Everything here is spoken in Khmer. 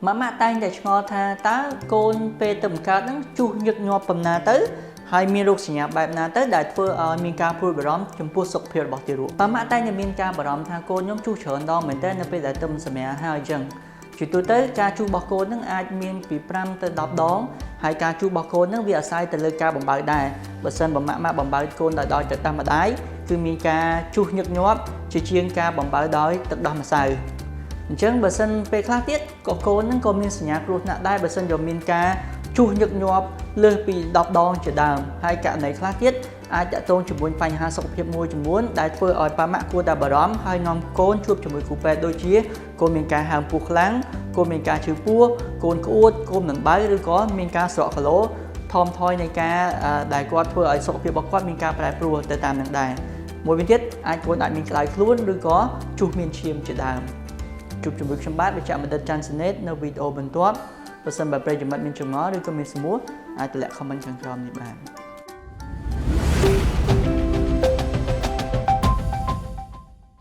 ម៉ាក់ម៉ាក់តែងតែឆ្ងល់ថាតើកូនពេលទៅបង្កើតហ្នឹងជុះញឹកញាប់ប៉ុណ្ណាទៅហើយមានរោគសញ្ញាបែបណាទៅដែលធ្វើឲ្យមានការព្រួយបារម្ភចំពោះសុខភាពរបស់ទារកប៉ាម៉ាក់តែងតែមានការបារម្ភថាកូនខ្ញុំជុះច្រើនដងមែនទែននៅពេលដែលទៅសម្រាលហើយអញ្ចឹងជាទូទៅការជុះរបស់កូននឹងអាចមានពី5ទៅ10ដងហើយការជុះរបស់កូននឹងវាអាស្រ័យទៅលើការបំបៅដែរបើសិនបើម៉ាក់ម៉ាក់បំបៅកូនដោយដោយទឹកដោះម្ដាយគឺមានការជុះញឹកញាប់ជាជាងការបំបៅដោយទឹកដោះម្សៅអញ្ចឹងបើសិនពេលខ្លះទៀតក៏កូននឹងក៏មានសញ្ញាគ្រោះថ្នាក់ដែរបើសិនជាមានការជុះញឹកញាប់លើសពី10ដងជាដើមហើយករណីខ្លះទៀតអាចតាក់ទងជាមួយបញ្ហាសុខភាពមួយចំនួនដែលធ្វើឲ្យប៉ាម៉ាក់គួរតែបារម្ភហើយនាំកូនជួបជាមួយគ្រូពេទ្យដូចជាកូនមានការហើមពោះខ្លាំងកូនមានការឈឺពោះកូនក្អួតកូនមិនបើឬក៏មានការស្រកគីឡូថមថយនៃការដែលគាត់ធ្វើឲ្យសុខភាពរបស់គាត់មានការប្រែប្រួលទៅតាមនឹងដែរមួយវិញទៀតអាចកូនអាចមានក្តៅខ្លួនឬក៏ជុះមានឈាមជាដើមជួបជាមួយខ្ញុំបាទវិជ្ជបណ្ឌិតច័ន្ទសនេតនៅវីដេអូបន្ទាប់បើសិនបើប្រិយមិត្តមានចម្ងល់ឬក៏មានសំណួរអាចទម្លាក់ comment ខាងក្រោមនេះបាន។